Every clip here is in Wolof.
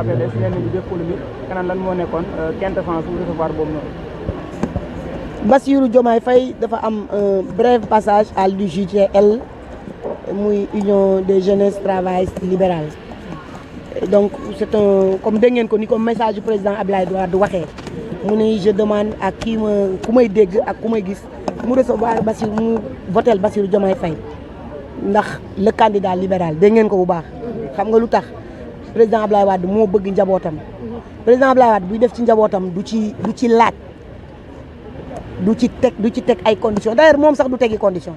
PDS ñenn ñi def polémique kanaan lan moo nekkoon quintessence bu recevoir boobu noonu. Bassirou Diomaye Faye dafa am un bref passage à l'UJTL muy Union des jeunesses travaillistes libérales donc c'est un comme dégg ngeen ko ni comme message du président Abdoulaye Wade waxee mu ne je demande à kii ma ku may dégg ak ku may gis mu recevoir Bassirou mu votel Bassirou Diomaye Faye ndax le candidat libéral dégg ngeen ko bu baax xam nga lu tax président Abdoulaye Wade moo bëgg njabootam président Abdoulaye Wade buy def ci njabootam du ci laaj du ci teg ay conditions d'ailleurs moom sax du tegi condition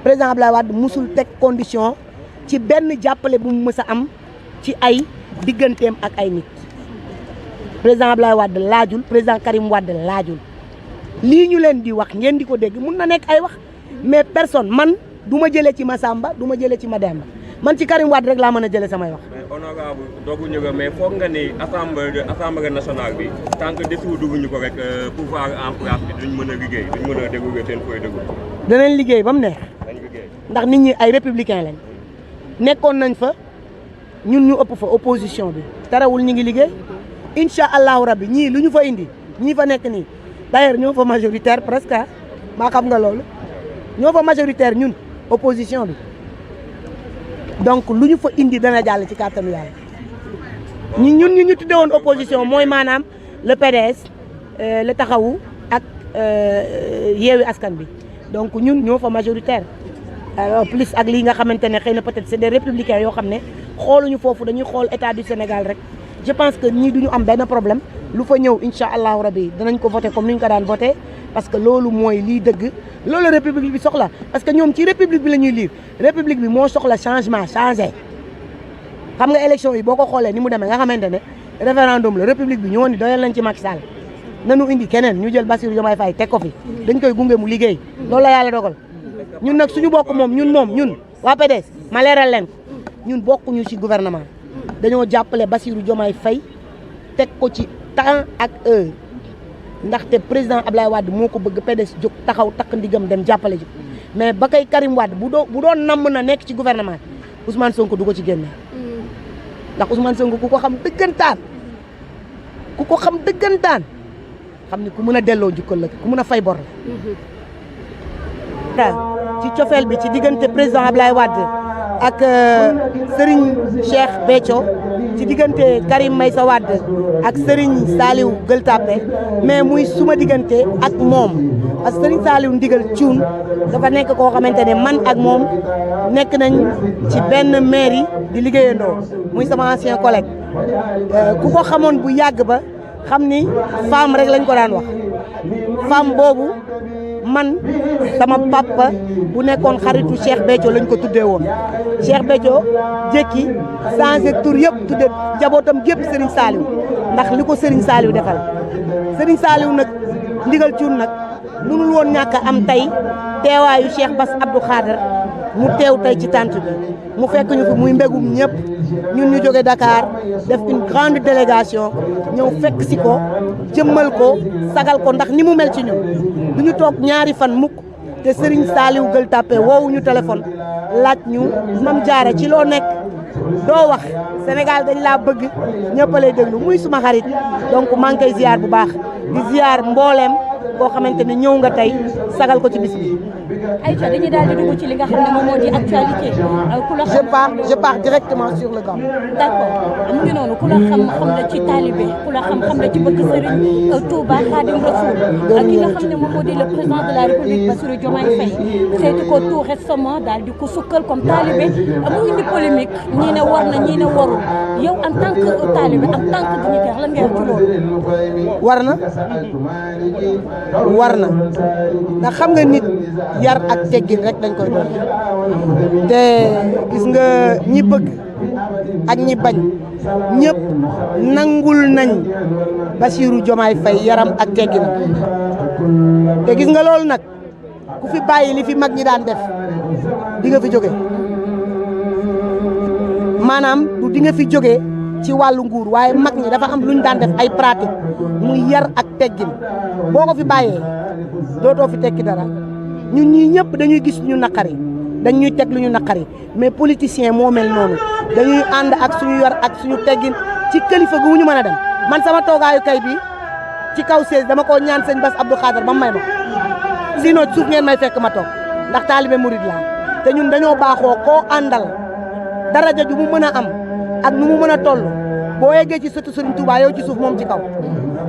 président Abdoulaye Wade musul teg condition ci benn jàppale bu mu mës a am ci ay digganteem ak ay nit président Abdoulaye Wade laajul président Karim Wade laajul lii ñu leen di wax ngeen di ko dégg mun na nekk ay wax mais personne man du ma jëlee ci Massamba du ma jëlee ci Mademba man ci Karim Wade rek laa mën a jëlee samay wax. mais honorable dooguñu ko mais foog nga ni assemblée nationale bi tant que dissoudre ko rek pouvoir en place bi duñ mën a liggéey duñ mën a déroulé seen feuille de route. danañ liggéey ba mu neex. ndax nit ñi ay républicain lañ nekkoon nañ fa ñun ñu ëpp fa opposition bi tarawul ñu ngi liggéey incha allahu rabbi ñii lu ñu fa indi ñii fa nekk nii d'ailleurs ñoo fa majoritaire presque maa xam nga loolu ñoo fa majoritaire ñun opposition bi donc lu ñu fa indi dana jàll ci kàttanu yàlla ñun ñu tuddee woon opposition mooy maanaam le PDS le taxawu ak yeewi askan bi donc ñun ñoo fa majoritaire plus ak lii nga xamante ne xëy na peut-être c'est des républicains yoo xam ne xooluñu foofu dañuy xool état du Sénégal rek je pense que ñii duñu am benn problème lu fa ñëw incha allahu rabi danañ ko voté comme ni ñu ko daan voté parce que loolu mooy lii dëgg loolu république bi soxla parce que ñoom ci république bi la ñuy lire république bi moo soxla changement changé xam nga élection yi boo ko xoolee ni mu demee nga xamante ne référendum la république bi ñoo ni doyal nañ ci Macky Sall nanu indi keneen ñu jël Bassirou Diomaye Faye teg ko fi dañ koy gunge mu liggéey loolu la yàlla dogal ñun nag suñu bokk moom ñun waa PDS ma leeral leen ko ñun bokkuñu ci gouvernement dañoo jàppale Bassirou Diomaye Faye teg ko ci temps ak heure ndaxte président Abdoulaye Wade moo ko bëgg PDS jóg taxaw takk ndigam dem jàppale ji mais ba kay Karim Wade bu doon namm na nekk ci gouvernement Ousmane Sonko du ko ci génne ndax Ousmane Sonko ku ko xam dëggantaan xam ni ku mën a delloo njukkal la ku mën a fay bor la ci cofeel bi ci diggante président Abdoulaye Wade ak Serigne Cheikh Béthio ci diggante Karim Meïssa Wade ak Serigne Saliou Gueule Tapée mais muy suma diggante ak moom parce que Serigne Saliou Ndigal Thioune dafa nekk koo xamante ne man ak moom nekk nañ ci benn mairie di liggéeyandoo muy sama ancien collègue ku ko xamoon bu yàgg ba xam ni femme rek lañ ko daan wax femme boobu man sama papa bu nekkoon xaritu Cheikh Béthio lañ ko tuddee woon Cheikh Béthio jékki changé tur yëpp tudde njabootam gépp Serigne Saliou ndax li ko Serigne Saliou defal Serigne Saliou nag Ndigal Thioune nag mënul woon ñàkk a am tey teewaayu Cheikh Bass Abdou Khader mu teew tey ci tànt bi mu fekk ñu fi muy mbégum ñëpp ñun ñu jóge Dakar def une grande délégation ñëw fekk si ko jëmmal ko sagal ko ndax ni mu mel ci ñun du ñu toog ñaari fan mukk te Serigne Saliou Gueule Tapée woowu ñu téléphone laaj ñu Mame Diarra ci loo nekk doo wax Sénégal dañ laa bëgg ñëpp lay déglu muy suma xarit donc maa ngi koy ziar bu baax di ziar mbooleem koo xamante ne ñëw nga tey sagal ko ci bis bi. Aïcha dañuy daal di dugg ci li nga xam ne moom moo di actualité. je pars directement sur le camp. d'accord mu ngi noonu ku la xam la ci talibé ku la xam la ci bëgg Serigne Touba Khadim Rassoul ak ki nga xam ne moom moo di le président de la République Bassirou Diomaye Faye seeti ko tout récemment daal di ko sukkal comme talibé mu indi polémique ñii ne war na ñii ne warul yow en tant que talibé en tant que dignitaire lan ngay wax ci loolu. war na ndax xam nga nit yar ak teggin rek dañ koy doon te gis nga ñi bëgg ak ñi bañ ñëpp nangul nañ Bassirou Diomaye Faye yaram ak teggin te gis nga loolu nag ku fi bàyyi li fi mag ñi daan def di nga fi jóge maanaam du di nga fi jóge ci wàllu nguur waaye mag ñi dafa am lu ñu daan def ay pratique muy yar ak teggin boo ko fi bàyyee dootoo fi tekki dara ñun ñii ñëpp dañuy gis ñu naqari dañuy teg lu ñu naqari mais politicien moo mel noonu dañuy ànd ak suñu yar ak suñu teggin ci kilifa gu ñu mën a dem man sama toogaayu kay bi ci kaw siège dama ko ñaan sëñ Bass Abdou Khadre ba mu may ma ko sinon suuf ngeen may fekk ma toog ndax taalibe murid laa te ñun dañoo baaxoo koo àndal daraja ju mu mën a am ak nu mu mën a toll boo yeggee ci sëtu Serigne Touba yow ci suuf moom ci kaw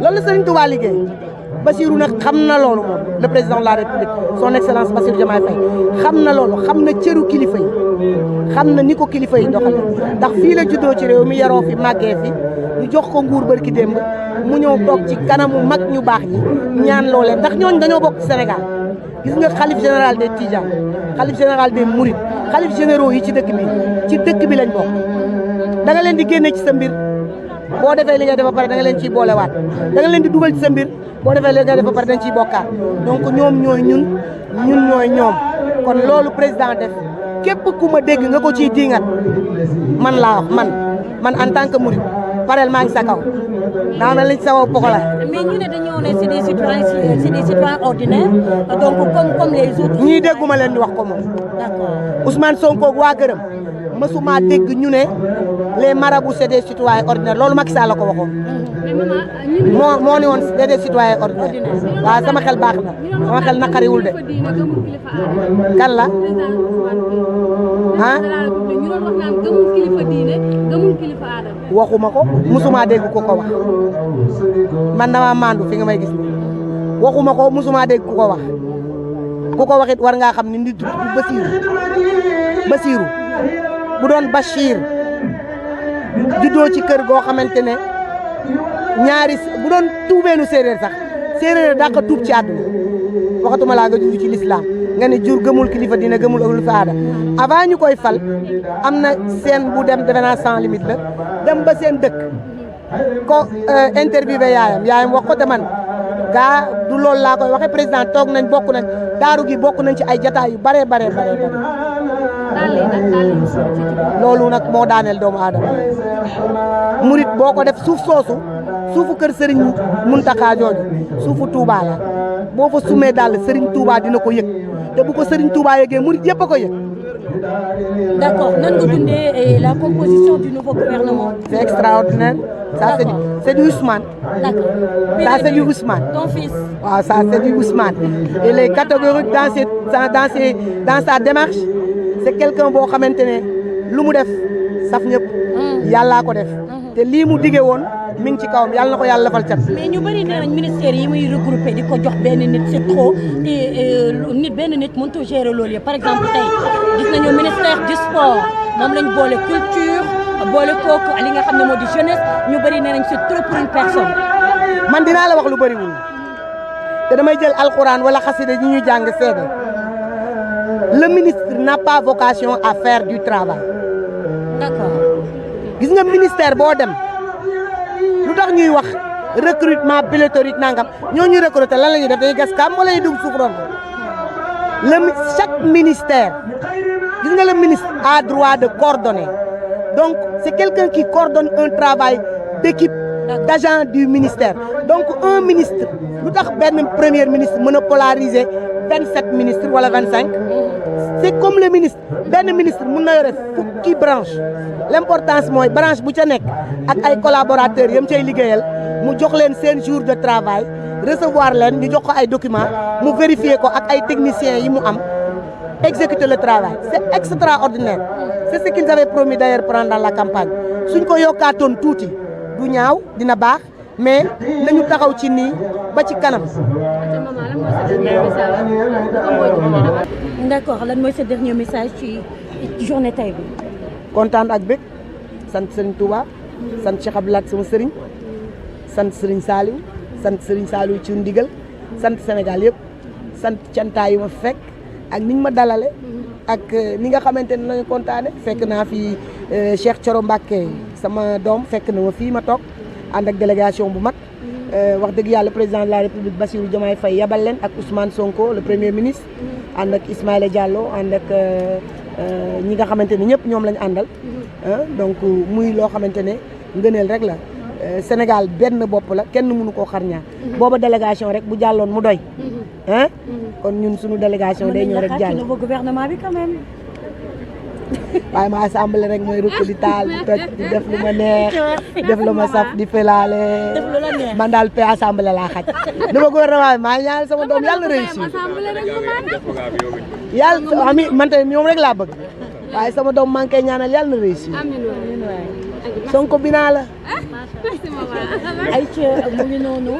loolu la Serigne Touba liggéey Bassirou nag xam na loolu moom le président de la République son excellence Bassirou Diomaye Faye xam na loolu xam na cëru kilifa yi xam na ni ko kilifa yi doxale ndax fii la juddoo ci réew mi yaroo fi màggee fi ñu jox ko nguur barki démb mu ñëw toog ci kanamu mag ñu baax ñi ñaan loolee ndax ñooñu dañoo bokk ci Sénégal gis nga xalif général des Tidjanes xalif général des Mourides xalif généraux yi ci dëkk bi lañ bokk da nga leen di génne ci sa mbir boo defee li ngay def ba pare da nga leen ciy boolewaat da nga leen di dugal ci sa mbir boo defee li ngay def ba pare dañ ciy bokkaat donc ñoom ñooy ñun ñooy ñoom kon loolu président def képp ku ma dégg nga ko ciy diingat man laa wax man en tant que Mouride pareel maa ngi sa kaw daa mel ni sa kaw pokola. mais ñu ne dañoo ne c'est des citoyens ordinaires donc comme les autres. ñii dégguma leen di wax ko moom. d'accord Ousmane Sonko waa gërëm mësuma dégg ñu ne les marabouts c'est des citoyens ordinaires loolu Macky Sall la ko waxoon. moo ni woon c'est des citoyens ordinaires waaw sama xel baax na sama xel naqariwul de. kan la ah. waxuma ko musuma dégg ko wax man dama maandu fi nga may gis waxuma ko musuma dégg ku ko wax it war ngaa xam ni nit Bassirou bu doon Bachir juddoo ci kër goo xamante ne bu doon tuubeenu séeréer sax séeréer daa ko tuub ci àdduna waxatuma laa nga judd ci l'islam nga ne jur gëmul kilifa dina gëmul ëllëg fa aada avant ñu koy fal am na seen bu dem defe naa sans limite la dem ba seen dëkk ko interviewé yaayam wax ko te man gaa du loolu laa koy waxee président toog nañ bokk nañ daaru gi bokk nañ ci ay jataay yu bare loolu nag moo daaneel doomu aadama murit boo ko def suuf soosu suufu kër Serigne Mountakha jooju suufu Touba la boo fa sumee daal Serigne Touba dina ko yëg te bu ko Serigne Touba yëgee murit yëpp a ko yëg. D'accord nan nga dundee la composition du nouveau gouvernement. C'est extraordinaire. Ça c'est du Ousmane. D'accord. Ça c'est du Ousmane. Ton fils. waaw ça c'est du Ousmane. Il est catégorique dans sa démarche. C'est quelqu'un boo xamante ne lu mu def saf ñëpp. yàllaa ko def. te lii mu dige woon mi ngi ci kawam yàlla na ko yàlla defal cat. mais ñu bëri nee nañ ministère yi muy regroupé di ko jox benn nit c'est trop te benn nit mënut a gérer loolu yëpp par exemple tey gis nañu ministère du sport moom lañ boole culture boole kooku li nga xam ne moo di jeunesse ñu bëri nee nañ c'est trop pour une personne. man dinaa la wax lu bëriwul te damay jël alxuraan wala xasida yi ñuy jàng seede le ministre n'a pas vocation à faire du travail. D'accord. gis nga ministère boo dem lu tax ñuy wax recrutement pléthorique nangam ñoo ñuy recruter lan la ñuy def dañuy gas kam wala ñuy dugg suuf ron chaque ministère gis nga le ministre a droit de coordonner donc c'est quelqu'un qui coordonne un travail d'équipe d'agents du ministère donc un ministre lu tax benn premier ministre mën a polariser 27 ministres wala 25 c'est comme le ministre benn ministre mën na yore fukki branche l'importance mooy branche bu ca nekk ak ay collaborateurs yam cay liggéeyal mu jox leen seen jour de travail recevoir leen ñu jox ko ay documents mu vérifier ko ak ay techniciens yi mu am exécuter le travail c'est extraordinaire c'est ce qu'ils avaient promis d'ailleurs pendant la campagne suñ ko yokkaatoon tuuti du ñaaw dina baax mais nañu taxaw ci nii ba ci kanam. D'accord lan mooy sa dernier message ci journée tey bi. kontaan ak bëgg sant Serigne Touba sant Cheikh Abdou Lahad sama Serigne sant Serigne Saliou sant Serigne Saliou ci ndigal sant Sénégal yëpp sant cantaa yi ma fekk ak niñ ma dalale ak ni nga xamante ne nañu kontaane fekk naa fi Cheikh Thioro Mbacké sama doom fekk na ma fii ma toog ànd ak délégation bu mag wax dëgg yàlla président de la République Bassirou Diomaye Faye yabal leen ak Ousmane Sonko le premier ministre ànd ak Ismaïla Diallo ànd ak ñi nga xamante ne ñëpp ñoom lañu àndal donc muy loo xamante ne ngëneel rek la Sénégal benn bopp la kenn mënu koo xar ñaar booba délégation rek bu jàlloon mu doy kon ñun suñu délégation day ñëw rek jàll nouveau gouvernement bi quand même. waaye ma assemblée rek mooy rukk di taal di toj di def lu ma neex def lu ma saf di felaale man daal pe assemblée laa xaj li ma gouvernement bi maa ñaanal sama doom yàlla na réussir yàlla ami man tamit moom rek laa bëgg waaye sama doom maa ngi koy ñaanal yàlla na réussir Sonko binaa la ay ca mu ngi noonu